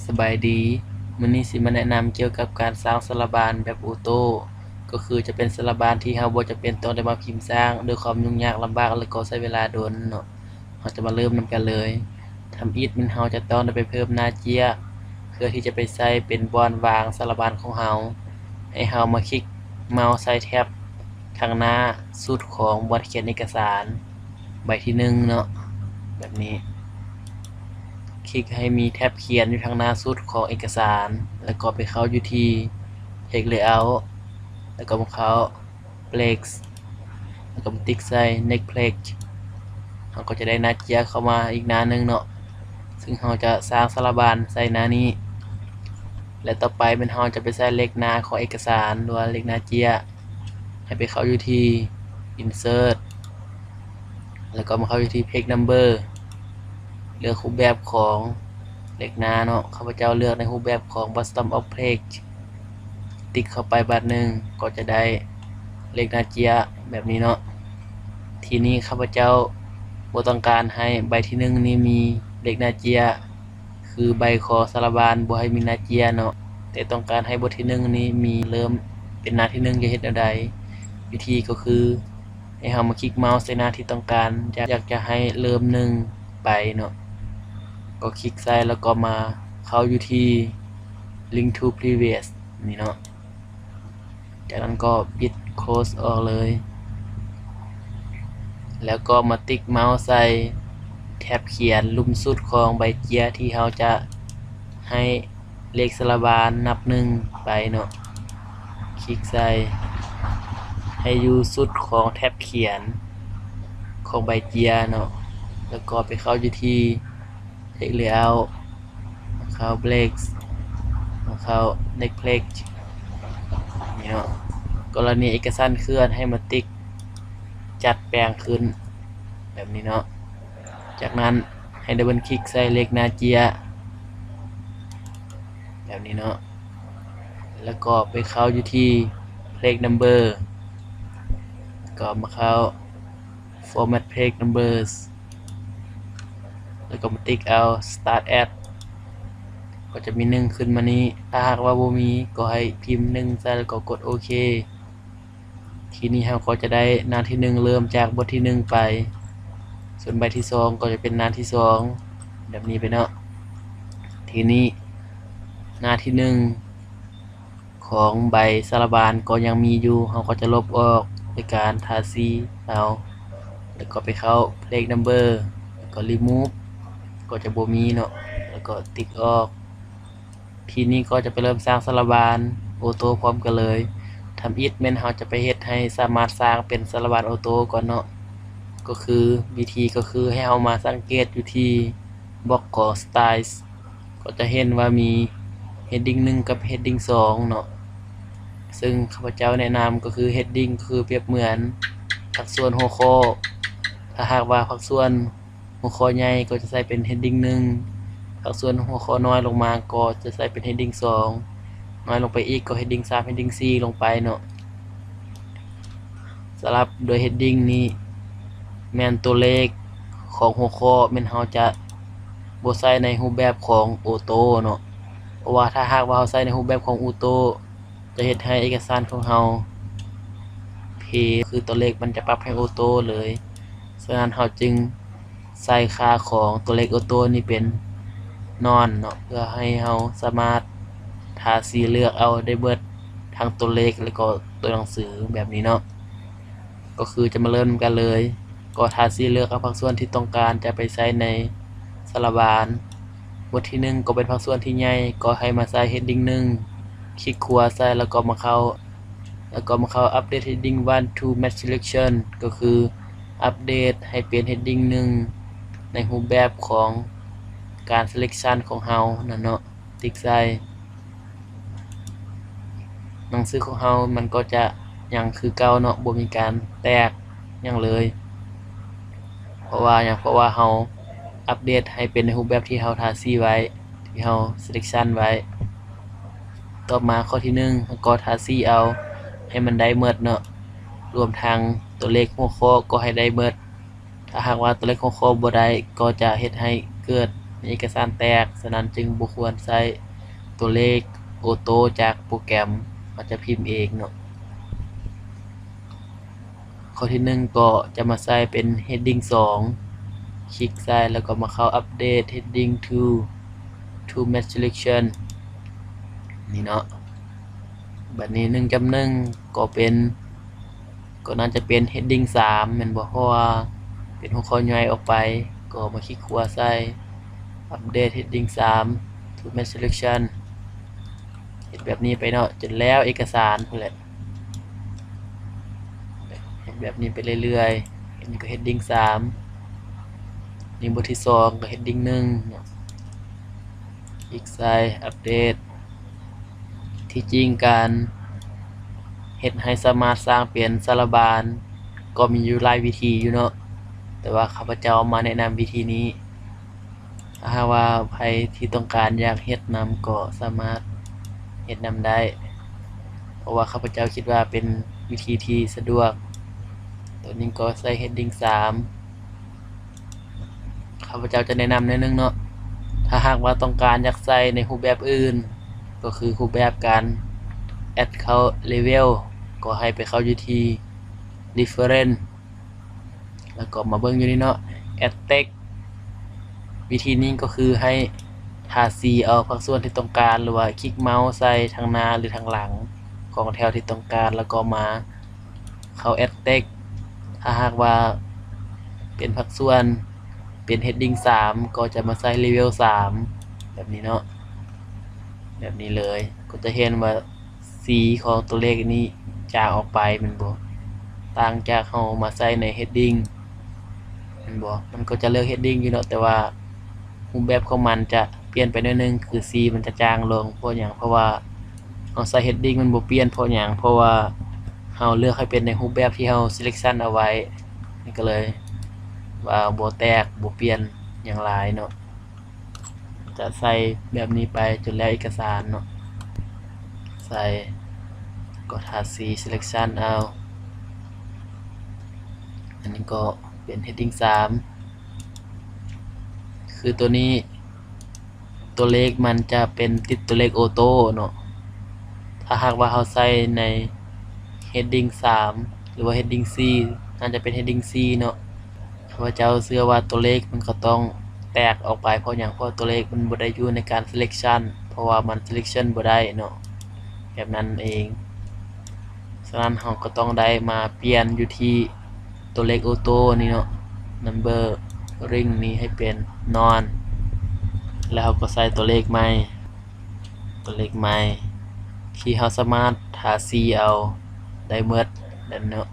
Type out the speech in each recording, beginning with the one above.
ສະບາຍດີ, ມື້ນີ້ຊິມາແນະນຳກ່ຽວກັບການສ້າງສາລະບານແບບໂອໂຕ້, ກໍຄືຈະເປັນສາລະບານທີ່ເຮົາບໍ່ຈຳເປັນຕ້ອງໄດ້ມາພິມສ້າງດ້ວຍຄວາມຫຍຸ້ງຍາກລຳບາກ ແລະ ກໍໃຊ້ເວລາດົນເນາະ. ເຮົາຈະມາເລີ່ມນຳກັນເລີຍ. ທຳອິດແມ່ນເຮົາຈະຕ້ອງໄດ້ໄປເພີ່ມໜ້າເຈ້ຍ ເພື່ອທີ່ຈະໄປໃສ່ເປັນບ່ອນວາງສາລະບານຂອງເຮົາ. ໃຫ້ເຮົາມາຄລິກເມົາສ໌ໃສ່ແທັບທາງໜ້າສຸດຂອງບ່ອນຂຽນເອກະສານໃບທີໜຶ່ງເນາະ, ແບບນີ້. ຄລິກໃຫ້ມີແທັບຂຽນຢູ່ທາງໜ້າສຸດຂອງເອກະສານ ແລ້ວກໍໄປເຂົ້າຢູ່ທີ່ Page Layout ແລ້ວກໍມາເຂົ້າ Plex ແລ້ວກໍມາຕິກໃສ່ Next Page. ເຮົາກໍຈະໄດ້ໜ້າເຈ້ຍເຂົ້າມາອີກໜ້າໜຶ່ງເນາະ, ຊຶ່ງເຮົາຈະສ້າງສາລະບານໃສ່ໜ້ານີ້. ແລະ ຕໍ່ໄປແມ່ນເຮົາຈະໄປໃສ່ເລກໜ້າຂອງເອກະສານ ຫຼືວ່າເລກໜ້າເຈ້ຍ. ໃຫ້ໄປເຂົ້າຢູ່ທີ່ Insert ແລ້ວກໍມາເຂົ້າຢູ່ທີ່ Page Number. ເລືອກຮູບແບບຂອງເລກໜ້າເນາະ, ຂ້າພະເຈົ້າເລືອກໃນຮູບແບບຂອງ Bottom of Page. ຕິກເຂົ້າໄປບາດໜຶ່ງ ກໍຈະໄດ້ເລກໜ້າເຈ້ຍແບບນີ້ເນາະ. ທີນີ້ຂ້າພະເຈົ້າບໍ່ຕ້ອງການໃຫ້ໃບທີໜຶ່ງນີ້ມີເລກໜ້າເຈ້ຍ ຄືໃບຂໍສາລະບານບໍ່ໃຫ້ມີໜ້າເຈ້ຍເນາະ, ແຕ່ຕ້ອງການໃຫ້ບົດທີໜຶ່ງນີ້ມີເລີ່ມເປັນໜ້າທີໜຶ່ງ ຈະເຮັດແນວໃດ? ວິທີກໍຄື ໃຫ້ເຮົາມາຄລິກເມົາສ໌ໃສ່ໜ້າທີ່ຕ້ອງການ ຢາກ ຢາກຈະໃຫ້ເລີ່ມໜຶ່ງໄປເນາະ, ກໍຄລິກໃສ່ ແລ້ວກໍມາເຂົ້າຢູ່ທີ່ Link to Previous ນີ້ເນາະ. ຈາກນັ້ນກໍປິດ Close ອອກເລີຍ ແລ້ວກໍມາຕິກເມົາສ໌ໃສ່ແທັບຂຽນລຸ່ມສຸດຂອງໃບເຈ້ຍທີ່ເຮົາຈະໃຫ້ເລກສາລະບານນັບໜຶ່ງໄປເນາະ. ຄລິກໃສ່ໃຫ້ຢູ່ສຸດຂອງແທັບຂຽນຂອງໃບເຈ້ຍເນາະ, ແລ້ວກໍໄປເຂົ້າຢູ່ທີ່ Page Layout ເຂົ້າ Plex ເຂົ້າ Next Page ນີ້ເນາະ. ກໍລະນີເອກະສານເຄື່ອນ ໃຫ້ມາຕິກຈັດແປງຂຶ້ນແບບນີ້ເນາະ. ຈາກນັ້ນໃຫ້ດັບເບິນຄລິກໃສ່ເລກໜ້າເຈ້ຍແບບນີ້ເນາະ, ແລ້ວກໍໄປເຂົ້າຢູ່ທີ່ Page Number ກໍມາເຂົ້າ Format Page Numbers ແລ້ວກໍມາຕິກເອົາ Start At ກໍຈະມີໜຶ່ງຂຶ້ນມານີ້. ຖ້າຫາກວ່າບໍ່ມີ ກໍໃຫ້ພິມໜຶ່ງໃສ່ ແລ້ວກໍກົດໂອເຄ. ທີນີ້ເຮົາກໍຈະໄດ້ໜ້າທີໜຶ່ງເລີ່ມຈາກບົດທີໜຶ່ງໄປ, ສ່ວນໃບທີສອງກໍຈະເປັນໜ້າທີສອງ ແບບນີ້ໄປເນາະ. ທີນີ້ໜ້າທີໜຶ່ງ ຂອງໃບສາລະບານກໍຍັງມີຢູ່, ເຮົາກໍຈະລົບອອກໂດຍການທາສີເອົາ ແລ້ວກໍໄປເຂົ້າ Page Number ແລ້ວກໍ Remove ກໍຈະບໍ່ມີເນາະ, ແລ້ວກໍຕິກອອກ. ທີນີ້ກໍຈະໄປເລີ່ມສ້າງສາລະບານໂອໂຕ້ພ້ອມກັນເລີຍ. ທຳອິດແມ່ນເຮົາຈະໄປເຮັດໃຫ້ສາມາດສ້າງເປັນສາລະບານໂອໂຕ້ກ່ອນເນາະ, ກໍຄືວິທີກໍຄືໃຫ້ເຮົາມາສັງເກດຢູ່ທີ່ບລັອກຂອງ Styles ກໍຈະເຫັນວ່າມີ Heading ໜຶ່ງ ກັບ Heading ສອງ ເນາະ, ຊຶ່ງຂ້າພະເຈົ້າແນະນຳກໍຄື Heading ກໍຄືປຽບເໝືອນພາກສ່ວນຫົວຂໍ້. ຖ້າຫາກວ່າພາກສ່ວນຫົວຂໍ້ໃຫຍ່ກໍຈະໃສ່ເປັນ Heading ໜຶ່ງ, ພາກສ່ວນຫົວຂໍ້ນ້ອຍລົງມາກໍຈະໃສ່ເປັນ Heading ສອງ, ນ້ອຍລົງໄປອີກກໍ Heading ສາມ Heading ສີ່ ລົງໄປເນາະ. ສຳລັບໂດຍ Heading ນີ້ແມ່ນຕົວເລກຂອງຫົວຂໍ້ ແມ່ນເຮົາຈະບໍ່ໃສ່ໃນຮູບແບບຂອງໂອໂຕ້ເນາະ, ເພາະວ່າຖ້າຫາກວ່າເຮົາໃສ່ໃນຮູບແບບຂອງໂອໂຕ້ ຈະເຮັດໃຫ້ເອກະສານຂອງເຮົາເພ, ຄືຕົວເລກມັນຈະປັບໃຫ້ໂອໂຕ້ເລີຍ. ສະນັ້ນເຮົາຈຶ່ງໃສ່ຄ່າຂອງຕົວເລກໂອໂຕ້ນີ້ເປັນ None ເນາະ, ເພື່ອໃຫ້ເຮົາສາມາດທາສີເລືອກເອົາໄດ້ເບິດທັງຕົວເລກ ແລະ ກໍຕົວໜັງສືແບບນີ້ເນາະ. ກໍຄືຈະມາເລີ່ມນຳກັນເລີຍ. ກໍທາສີເລືອກເອົາພາກສ່ວນທີ່ຕ້ອງການຈະໄປໃສ່ໃນສາລະບານ. ບົດທີໜຶ່ງກໍເປັນພາກສ່ວນທີ່ໃຫຍ່, ກໍໃຫ້ມາໃສ່ Heading ໜຶ່ງ, ຄລິກຂວາໃສ່ ແລ້ວກໍມາເຂົ້າ, ແລ້ວກໍມາເຂົ້າ Update Heading one to Match Selection ກໍຄືອັບເດດໃຫ້ເປັນ Heading ໜຶ່ງ ໃນຮູບແບບຂອງການ Selection ຂອງເຮົານັ້ນເນາະ. ຕິກໃສ່. ໜັງສືຂອງເຮົາມັນກໍຈະຍັງຄືເກົ່າເນາະ, ບໍ່ມີການແຕກຫຍັງເລີຍ. ເພາະວ່າຫຍັງ? ເພາະວ່າເຮົາອັບເດດໃຫ້ເປັນໃນຮູບແບບທີ່ເຮົາທາສີໄວ້, ທີ່ເຮົາ selection ໄວ້. ຕໍ່ມາຂໍ້ທີໜຶ່ງ ເຮົາກໍທາສີເອົາໃຫ້ມັນໄດ້ໝົດເນາະ, ລວມທັງຕົວເລກຫົວຂໍ້ກໍໃຫ້ໄດ້ໝົດ. ຖ້າຫາກວ່າຕົວເລກຫົວຂໍ້ບໍ່ໄດ້ ກໍຈະເຮັດໃຫ້ເກີດ ເອກະສານແຕກ, ສະນັ້ນຈຶ່ງບໍ່ຄວນໃຊ້ຕົວເລກໂອໂຕ້ຈາກໂປຣແກຣມ, ເຮົາຈະພິມເອງເນາະ. ຂໍ້ທີໜຶ່ງກໍຈະມາໃສ່ເປັນ heading ສອງ, ຄລິກໃສ່ແລ້ວກໍມາເຂົ້າ update heading to to match selection ນີ້ເນາະ. ບັດນີ້ ໜຶ່ງຈຸດໜຶ່ງ ກໍເປັນ ກໍໜ້າຈະເປັນ heading ສາມ ແມ່ນບໍ່? ເພາະວ່າເປັນຫົວຂໍ້ຍ່ອຍອອກໄປ, ກໍມາຄລິກຂວາໃສ່ update heading ສາມ to match selection ເຮັດແບບນີ້ໄປເນາະ ຈົນແລ້ວເອກະສານພຸ້ນແຫຼະ. ເຮັດແບບນີ້ໄປເລື້ອຍໆ. ອັນນີ້ກໍ heading ສາມ, ນີ້ບົດທີສອງກໍ heading ໜຶ່ງເນາະ. ຄລິກໃສ່ update. ທີ່ຈິງການເຮັດໃຫ້ສາມາດສ້າງເປັນສາລະບານກໍມີຢູ່ຫຼາຍວິທີຢູ່ເນາະ, ແຕ່ວ່າຂ້າພະເຈົ້າມາແນະນຳວິທີນີ້. ຖ້າຫາກວ່າໃຜທີ່ຕ້ອງການຢາກເຮັດນຳກໍສາມາດເຮັດນຳໄດ້, ເພາະວ່າຂ້າພະເຈົ້າຄິດວ່າເປັນວິທີທີ່ສະດວກ. ຕົວນີ້ກໍໃສ່ heading ສາມ. ຂ້າພະເຈົ້າຈະແນະນຳໜ້ອຍໜຶ່ງເນາະ. ຖ້າຫາກວ່າຕ້ອງການຢາກໃສ່ໃນຮູບແບບອື່ນ, ກໍຄືຮູບແບບການ add ເຂົ້າ level ກໍໃຫ້ໄປເຂົ້າຢູ່ທີ່ reference ແລ້ວກໍມາເບິ່ງຢູ່ນີ້ເນາະ add text. ວິທີນີ້ກໍຄືໃຫ້ທາສີເອົາພາກສ່ວນທີ່ຕ້ອງການ ຫຼືວ່າຄລິກເມົາສ໌ໃສ່ທາງໜ້າ ຫຼື ທາງຫຼັງຂອງແຖວທີ່ຕ້ອງການ ແລ້ວກໍມາເຂົ້າ add text. ຖ້າຫາກວ່າເປັນພາກສ່ວນ ເປັນ heading ສາມ ກໍຈະມາໃສ່ level ສາມ ແບບນີ້ເນາະ, ແບບນີ້ເລີຍ. ກໍຈະເຫັນວ່າ ສີຂອງຕົວເລກນີ້ຈາງອອກໄປແມ່ນບໍ່? ຕ່າງຈາກເຮົາມາໃສ່ໃນ heading ແມ່ນບໍ່? ມັນກໍຈະເລືອກ heading ຢູ່ເນາະ, ແຕ່ວ່າຮູບແບບຂອງມັນຈະປ່ຽນໄປໜ້ອຍໜຶ່ງ, ຄືສີມັນຈະຈາງລົງ. ເພາະຫຍັງ? ເພາະວ່າເຮົາໃສ່ heading ມັນບໍ່ປ່ຽນ. ເພາະຫຍັງ? ເພາະວ່າເຮົາເລືອກໃຫ້ເປັນໃນຮູບແບບທີ່ເຮົາ selection ເອົາໄວ້, ມັນກໍເລີຍວ່າບໍ່ແຕກ ບໍ່ປ່ຽນຫຍັງຫຼາຍເນາະ. ຈະໃສ່ແບບນີ້ໄປຈົນແລ້ວເອກະສານເນາະ, ໃສ່ ກໍທາສີ selection ເອົາ. ອັນນີ້ກໍເປັນ heading ສາມ. ຄືຕົວນີ້ ຕົວເລກມັນຈະເປັນຕິດຕົວເລກໂອໂຕ້ເນາະ. ຖ້າຫາກວ່າເຮົາໃສ່ໃນ heading ສາມ ຫຼືວ່າ heading ສີ່ ໜ້າຈະເປັນ heading ສີ່ເນາະ. ຂ້າພະເຈົ້າເຊື່ອວ່າຕົວເລກມັນກໍຕ້ອງແຕກອອກໄປ. ເພາະຫຍັງ? ເພາະຕົວເລກມັນບໍ່ໄດ້ຢູ່ໃນການ selection, ເພາະວ່າມັນ selection ບໍ່ໄດ້ເນາະ, ແບບນັ້ນເອງ. ສະນັ້ນເຮົາກໍຕ້ອງໄດ້ມາປ່ຽນຢູ່ທີ່ຕົວເລກໂອໂຕ້ນີ້ເນາະ, numbering ນີ້ໃຫ້ເປັນ none ແລ້ວເຮົາກໍໃສ່ຕົວເລກໃໝ່. ຕົວເລກໃໝ່ທີ່ເຮົາສາມາດທາສີເອົາໄດ້ໝົດນັ້ນເນາະ.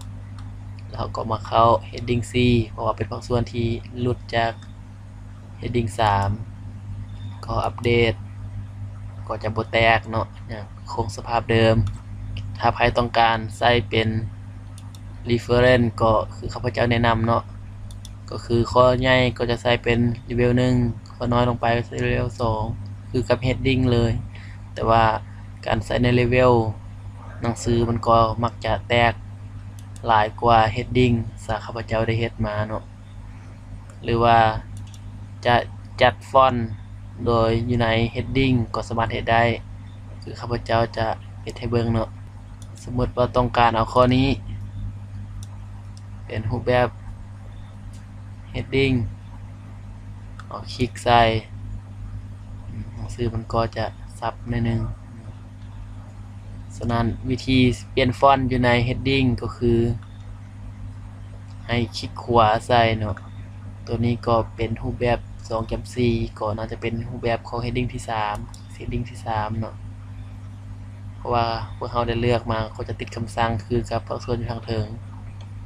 ແລ້ວເຮົາກໍມາເຂົ້າ heading ສີ່ ເພາະວ່າເປັນພາກສ່ວນທີ່ຫຼຸດຈາກ heading ສາມ ກໍອັບເດດ ກໍຈະບໍ່ແຕກເນາະ, ຍັງຄົງສະພາບເດີມ. ຖ້າໃຜຕ້ອງການໃສ່ເປັນ reference ກໍຄືຂ້າພະເຈົ້າແນະນຳເນາະ, ກໍຄືຂໍ້ໃຫຍ່ກໍຈະໃສ່ເປັນ level ໜຶ່ງ, ຂໍ້ນ້ອຍລົງໄປໃສ່ level ສອງ ຄືກັບ heading ເລີຍ. ແຕ່ວ່າການໃສ່ໃນ level ໜັງສືມັນກໍມັກຈະແຕກຫຼາຍກວ່າ heading ສາຂ້າພະເຈົ້າໄດ້ເຮັດມາເນາະ. ຫຼືວ່າຈະຈັດຟອນໂດຍຢູ່ໃນ heading ກໍສາມາດເຮັດໄດ້, ຄືຂ້າພະເຈົ້າຈະເຮັດໃຫ້ເບິ່ງເນາະ. ສົມມຸດວ່າຕ້ອງການເອົາຂໍ້ນີ້ເປັນຮູບແບບ heading ເອົາຄລິກໃສ່, ໜັງສືມັນກໍຈະສັບໜ້ອຍໜຶ່ງ. ສະນັ້ນ ວິທີປ່ຽນຟອນຢູ່ໃນ heading ກໍຄືໃຫ້ຄລິກຂວາໃສ່ເນາະ. ຕົວນີ້ກໍເປັນຮູບແບບສອງຈ້ຳສີ່ ກໍໜ້າຈະເປັນຮູບແບບຂອງ heading ທີສາມ heading ທີສາມເນາະ, ເພາະວ່າພວກເຮົາໄດ້ເລືອກມາກໍຈະຕິດຄຳສັ່ງຄືກັບພາກສ່ວນຢູ່ທາງເທິງ.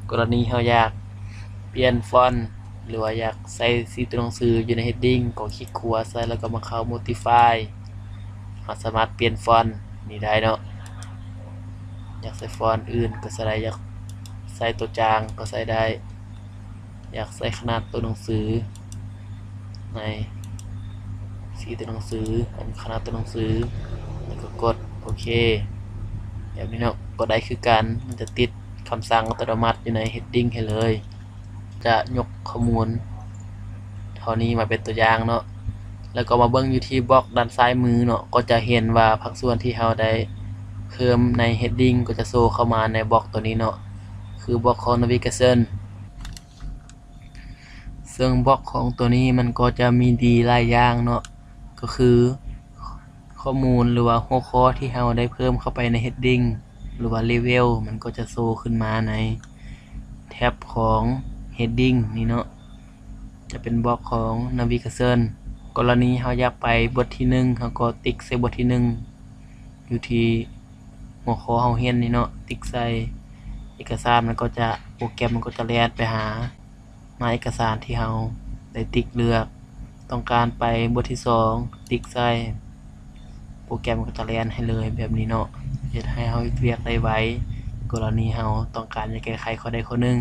ກໍລະນີເຮົາຢາກປ່ຽນຟອນ ຫຼືວ່າຢາກໃສ່ສີຕົວໜັງສືຢູ່ໃນ heading ກໍຄລິກຂວາໃສ່ ແລ້ວກໍມາເຂົ້າ modify. ເຮົາສາມາດປ່ຽນຟອນນີ້ໄດ້ເນາະ, ຢາກໃສ່ຟອນອື່ນກໍໃສ່ໄດ້, ຢາກໃສ່ຕົວຈາງກໍໃສ່ໄດ້, ຢາກໃສ່ຂະໜາດຕົວໜັງສືໃນສີຕົວໜັງສື, ອັນຂະໜາດຕົວໜັງສື, ແລ້ວກໍກົດໂອເຄ. ແບບນີ້ເນາະ ກໍໄດ້ຄືກັນ, ມັນຈະຕິດຄຳສັ່ງອັດຕະໂນມັດຢູ່ໃນ heading ໃຫ້ເລີຍ. ຈະຍົກຂໍ້ມູນເທົ່ານີ້ມາເປັນຕົວຢ່າງເນາະ. ແລ້ວກໍມາເບິ່ງຢູ່ທີ່ບລັອກດ້ານຊ້າຍມືເນາະ ກໍຈະເຫັນວ່າພາກສ່ວນທີ່ເຮົາໄດ້ເພີ່ມໃນເຮັດດິ້ງ ກໍຈະໂຊເຂົ້າມາໃນບລັອກຕົວນີ້ເນາະ ຄືບລັອກຂອງນາວິເກເຊິນ. ເຊິ່ງບລັອກຂອງຕົວນີ້ມັນກໍຈະມີດີຫຼາຍຢ່າງເນາະ ກໍຄືຂໍ້ມູນ ຫຼືວ່າຫົວຂໍ້ທີ່ເຮົາໄດ້ເພີ່ມເຂົ້າໄປໃນເຮັດດິ້ງ ຫຼືວ່າເລເວວ ມັນກໍຈະໂຊຂຶ້ນມາໃນແທັບຂອງເຮັດດິ້ງນີ້ເນາະ. ຈະເປັນບລັອກຂອງນາວິເກເຊິນ. ກໍລະນີເຮົາຢາກໄປບົດທີໜຶ່ງ ເຮົາກໍຕິກໃສ່ບົດທີໜຶ່ງ ຢູ່ທີ່ຫົວຂໍ້ເຮົາຮຽນນີ້ເນາະ ຕິກໃສ່ເອກະສານ ມັນກໍຈະ ໂປຣແກຣມມັນກໍຈະແລ່ນໄປຫາໜ້າເອກະສານທີ່ເຮົາໄດ້ຕິກເລືອກ. ຕ້ອງການໄປບົດທີສອງ ຕິກໃສ່ ໂປຣແກຣມມັນກໍຈະແລ່ນໃຫ້ເລີຍແບບນີ້ເນາະ ເຮັດໃຫ້ເຮົາເຮັດວຽກໄດ້ໄວ. ກໍລະນີເຮົາຕ້ອງການຈະແກ້ໄຂຂໍ້ໃດຂໍ້ໜຶ່ງ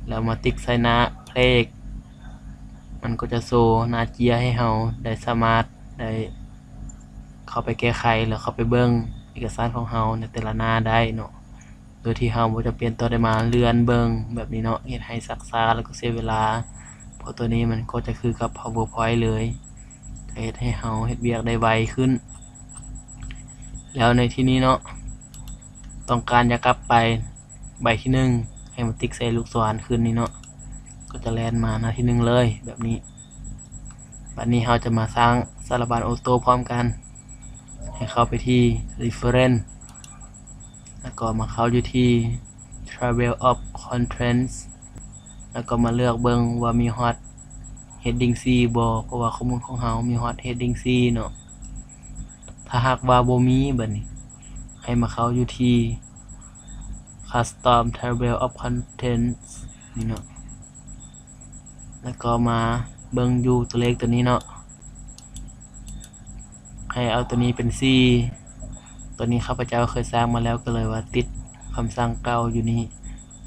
ແລ້ວມາຕິກໃສ່ໜ້າເພລກ ມັນກໍຈະໂຊໜ້າເຈ້ຍໃຫ້ເຮົາໄດ້ສາມາດໄດ້ເຂົ້າໄປແກ້ໄຂ ແລ້ວເຂົ້າໄປເບິ່ງເອກະສານຂອງເຮົາໃນແຕ່ລະໜ້າໄດ້ເນາະ ໂດຍທີ່ເຮົາບໍ່ຈຳເປັນຕ້ອງໄດ້ມາເລື່ອນເບິ່ງແບບນີ້ເນາະ ເຮັດໃຫ້ຊັກຊ້າ ແລ້ວກໍເສຍເວລາ ເພາະຕົວນີ້ມັນກໍຈະຄືກັບພາວເວີພອຍເລີຍ ຈະເຮັດໃຫ້ເຮົາເຮັດວຽກໄດ້ໄວຂຶ້ນ. ແລ້ວໃນທີ່ນີ້ເນາະ ຕ້ອງການຢາກກັບໄປ ໃບທີໜຶ່ງ ໃຫ້ມາຕິກໃສ່ລູກສອນຂຶ້ນນີ້ເນາະ ກໍຈະແລ່ນມາໜ້າທີໜຶ່ງເລີຍແບບນີ້. ບັດນີ້ເຮົາຈະມາສ້າງສາລະບານໂອໂຕ້ພ້ອມກັນ ໃຫ້ເຂົ້າໄປທີ່ Reference ແລ້ວກໍມາເຂົ້າຢູ່ທີ່ Table of Contents ແລ້ວກໍມາເລືອກເບິ່ງວ່າມີຮອດ Heading C ບໍ່ ເພາະວ່າຂໍ້ມູນຂອງເຮົາມີຮອດ Heading C ເນາະ. ຖ້າຫາກວ່າບໍ່ມີ ບັດນີ້ໃຫ້ມາເຂົ້າຢູ່ທີ່ Custom Table of Contents ນີ້ເນາະ ແລ້ວກໍມາເບິ່ງຢູ່ຕົວເລກຕົວນີ້ເນາະ ໃຫ້ເອົາຕົວນີ້ເປັນສີ່ ຕົວນີ້ຂ້າພະເຈົ້າເຄີຍສ້າງມາແລ້ວ ກໍເລີຍວ່າຕິດຄຳສັ່ງເກົ່າຢູ່ນີ້.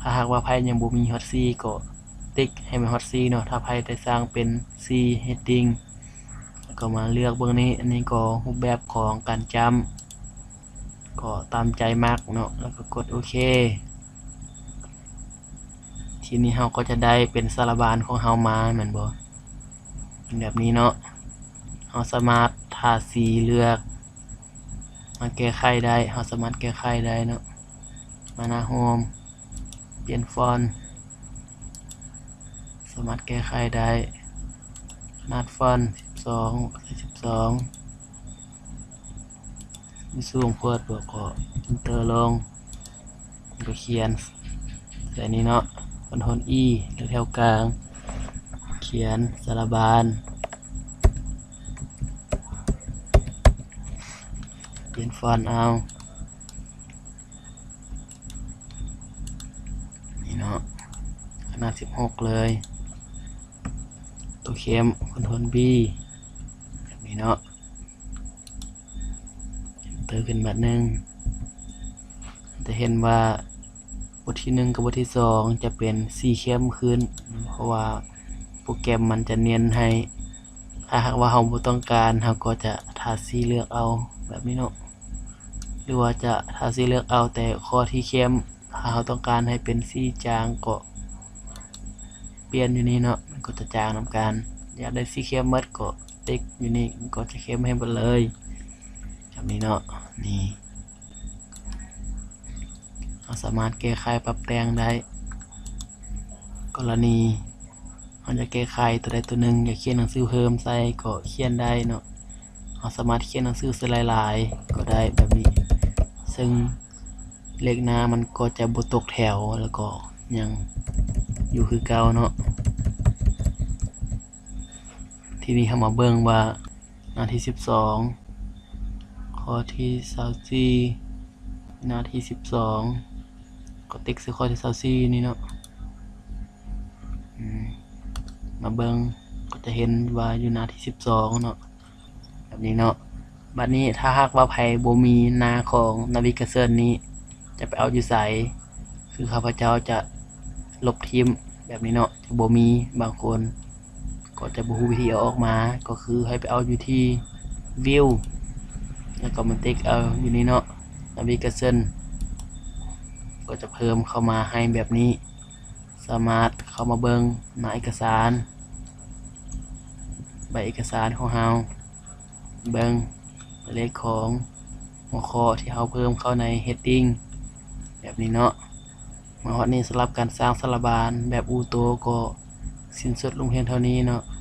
ຖ້າຫາກວ່າໃຜຍັງບໍ່ມີຮອດສີ່ ກໍຕິກໃຫ້ມັນຮອດສີ່ເນາະ ຖ້າໃຜໄດ້ສ້າງເປັນສີ່ Heading ແລ້ວກໍມາເລືອກເບິ່ງນີ້ ອັນນີ້ກໍຮູບແບບຂອງການຈ້ຳ ກໍຕາມໃຈມັກເນາະ ແລ້ວກໍກົດໂອເຄ. ທີນີ້ເຮົາກໍຈະໄດ້ເປັນສາລະບານຂອງເຮົາມາແມ່ນບໍ່ ເປັນແບບນີ້ເນາະ. ເຮົາສາມາດທາສີເລືອກມາແກ້ໄຂໄດ້ ເຮົາສາມາດແກ້ໄຂໄດ້ເນາະ ມາໜ້າໂຮມ ປ່ຽນຟອນ ສາມາດແກ້ໄຂໄດ້ ຂະໜາດຟອນສິບສອງ ໃສ່ສິບສອງ ມີສູງໂພດບໍ່ ກໍ Enter ລົງ ກໍຂຽນໃສ່ນີ້ເນາະ Ctrl E ເລືອກແຖວກາງ ຂຽນສາລະບານ ປ່ຽນຟອນເອົາ ນີ້ເນາະ ຂະໜາດສິບຫົກເລີຍ ຕົວເຂັ້ມ Ctrl B ແບບນີ້ເນາະ Enter ຂຶ້ນບາດໜຶ່ງ ຈະເຫັນວ່າບົດທີໜຶ່ງກັບບົດທີສອງຈະເປັນສີເຂັ້ມຂຶ້ນ ເພາະວ່າໂປຣແກຣມມັນຈະເນັ້ນໃຫ້ ຖ້າຫາກວ່າເຮົາບໍ່ຕ້ອງການ ເຮົາກໍຈະທາສີເລືອກເອົາແບບນີ້ເນາະ ຫຼືວ່າຈະທາສີເລືອກເອົາແຕ່ຂໍ້ທີ່ເຂັ້ມ ຖ້າເຮົາຕ້ອງການໃຫ້ເປັນສີຈາງກໍປ່ຽນຢູ່ນີ້ເນາະ ມັນກໍຈະຈາງນຳກັນ. ຢາກໄດ້ສີເຂັ້ມໝົດກໍຕິກຢູ່ນີ້ ມັນກໍຈະເຂັ້ມໃຫ້ໝົດເລີຍ ແບບນີ້ເນາະ. ນີ້ ເຮົາສາມາດແກ້ໄຂປັບແຕ່ງໄດ້ ກໍລະນີເຮົາຢາກແກ້ໄຂຕົວໃດຕົວໜຶ່ງ ຢາກຂຽນໜັງສືເພີ່ມໃສ່ກໍຂຽນໄດ້ເນາະ. ເຮົາສາມາດຂຽນໜັງສືໃສ່ຫຼາຍໆກໍໄດ້ແບບນີ້ ເຊິ່ງເລກໜ້າມັນກໍຈະບໍ່ຕົກແຖວ ແລ້ວກໍຍັງຢູ່ຄືເກົ່າເນາະ. ທີນີ້ເຮົາມາເບິ່ງວ່າໜ້າທີສິບສອງ ຂໍ້ທີຊາວສີ່ ໜ້າທີສິບສອງ ກໍຕິກໃສ່ຂໍ້ທີຊາວສີ່ນີ້ເນາະ. ອືມ ມາເບິ່ງກໍຈະເຫັນວ່າຢູ່ໜ້າທີສິບສອງເນາະ ແບບນີ້ເນາະ. ບັດນີ້ຖ້າຫາກວ່າໃຜບໍ່ມີໜ້າຂອງນາວິເກເຊິນນີ້ ຈະໄປເອົາຢູ່ໃສ? ຄືຂ້າພະເຈົ້າຈະລົບຖິ້ມແບບນີ້ເນາະ ຈະບໍ່ມີ. ບາງຄົນກໍຈະບໍ່ຮູ້ວິທີເອົາອອກມາ ກໍຄືໃຫ້ໄປເອົາຢູ່ທີ່ View ແລ້ວກໍມາຕິກເອົາຢູ່ນີ້ເນາະ ນາວິເກເຊິນ ກໍຈະເພີ່ມເຂົ້າມາໃຫ້ແບບນີ້. ສາມາດເຂົ້າມາເບິ່ງໜ້າເອກະສານ ມ ເອກະສານຂອງເຮົາ ເບິ່ງເລກຂອງຫົວຂໍ້ທີ່ເຮົາເພີ່ມເຂົ້າໃນ heading ແບບນີ້ເນາະ. ມາຮອດນີ້ ສຳລັບການສ້າງສາລະບານແບບອູໂຕກໍສິ້ນສຸດລົງພຽງເທົ່ານີ້ເນາະ.